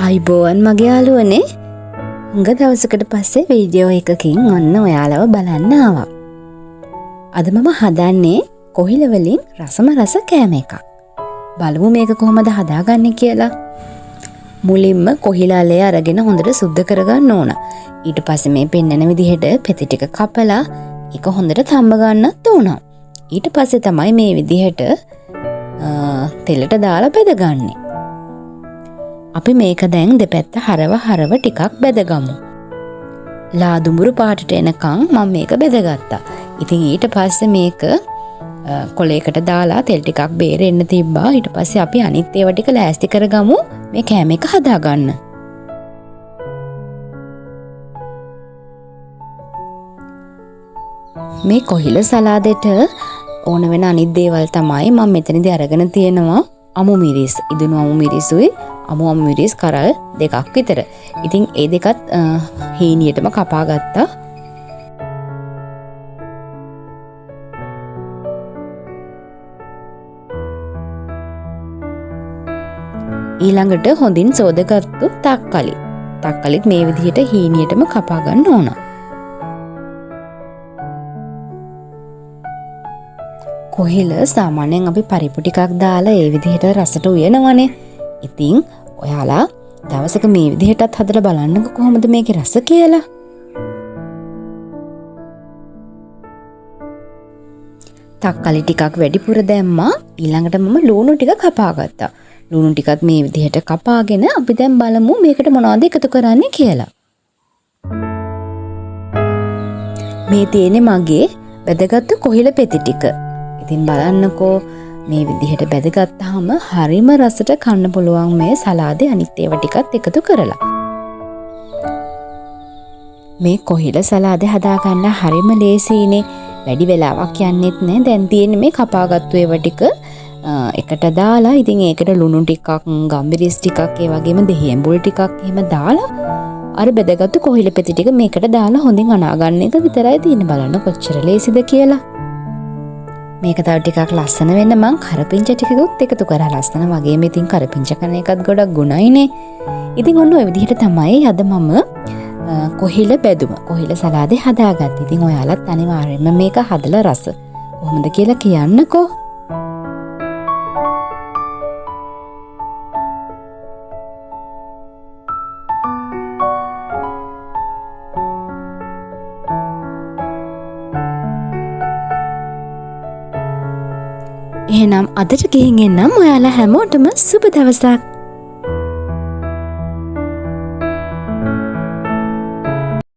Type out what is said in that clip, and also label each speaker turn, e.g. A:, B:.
A: ආයුබෝවන් මගේ යාළුවනේ. හුඟ දවසකට පස්සේ වීඩියෝ එකකින් ඔන්න ඔයාලව බලන්න ආවා. අද මම හදන්නේ කොහිල වලින් රසම රස කෑම එකක්. බලමු මේක කොහොමද හදාගන්නේ කියලා. මුලින්ම කොහිල අලය අරගෙන හොඳට සුද්ධ කරගන්න ඕන. ඊට පස්සේ මේ පෙන්නන විදිහට පෙති ටික කපලා ඒක හොඳට තම්බ ගන්නත් ඕන. ඊට පස්සේ තමයි මේ විදිහට තෙලට දාලා බෙදගන්නේ. අපි මේක දැන් දෙපැත්ත හරව හරව ටිකක් බෙදගමු. ලා දුඹුරු පාටට එනකන් මම මේක බෙදගත්තා. ඉතින් ඊට පස්සේ මේක කොලයකට දාලා තෙල් ටිකක් බේරෙන්න තිබ්බා. ඊට පස්සේ අපි අනිත් ඒවා ටික ලෑස්ති කරගමු මේ කෑම එක හදාගන්න. මේ කොහිල සලාදෙට ඕන වෙන අනිත් දේවල් තමයි මම මෙතනදී අරගෙන තියෙනවා. අමු මිරිස්, ඉදුණු අමු මිරිසුයි අමු අමු මිරිස් කරල් දෙකක් විතර. ඉතින් ඒ දෙකත් හීනියටම කපා ගත්තා. ඊළඟට හොඳින් සෝදගත්තු තක්කලි. තක්කලිත් මේ විදිහට හීනියටම කපා ගන්න ඕන. කොහිල සාමාන්‍යයෙන් අපි පරිප්පු ටිකක් දාලා ඒ විදිහට රසට උයනවනේ. ඉතින් ඔයාලා දවසක මේ විදිහටත් හදලා බලන්නකෝ කොහොමද මේකේ රස කියලා. තක්කලි ටිකක් වැඩිපුර දැම්මා. ඊළඟට මම ලුණු ටික කපා ගත්තා. ලුණු ටිකත් මේ විදිහට කපාගෙන අපි දැන් බලමු මේකට මොනවද එකතු කරන්නේ කියලා. මේ තියෙන්නේ මගේ බැදගත්තු කොහිල පෙති ටික. ඉතින් බලන්නකෝ මේ විදිහට බැදගත්තාම හරිම රසට කන්න පුළුවන් මේ සලාදේ අනිත් ඒවා ටිකත් එකතු කරලා. මේ කොහිල සලාදේ හදාගන්න හරිම ලේසියිනේ. වැඩි වෙලාවක් යන්නෙත් නෑ. දැන් තියෙන්නේ මේ කපාගත්තු ඒවා ටික එකට දාලා ඉතින් ඒකට ලුණු ටිකක්, ගම්මිරිස් ටිකක්, ඒ වගේම දෙහි ඇඹුල් ටිකක් එහෙම දාලා අර බෙදගත්තු කොහිල පෙති ටික මේකට දාලා හොඳින් අනාගන්න එක විතරයි තියෙන්නේ. බලන්න කොච්චර ලේසිද කියලා. මේක තව ටිකක් ලස්සන වෙන්න මං කරපිංච ටිකකුත් එකතු කරා. ලස්සන වගේම ඉතින් කරපිංච කන එකත් ගොඩක් ගුණයිනේ. ඉතින් ඔන්න ඔය විදිහට තමයි අද මම කොහිල බැදුම, කොහිල සලාදේ හදාගත්තේ. ඉතින් ඔයාලත් අනිවාර්යයෙන්ම මේක හදලා රස කොහොමද කියලා කියන්නකෝ. එහෙනම් අදට ගිහින් එන්නම්. ඔයාලා හැමෝටම සුබ දවසක්.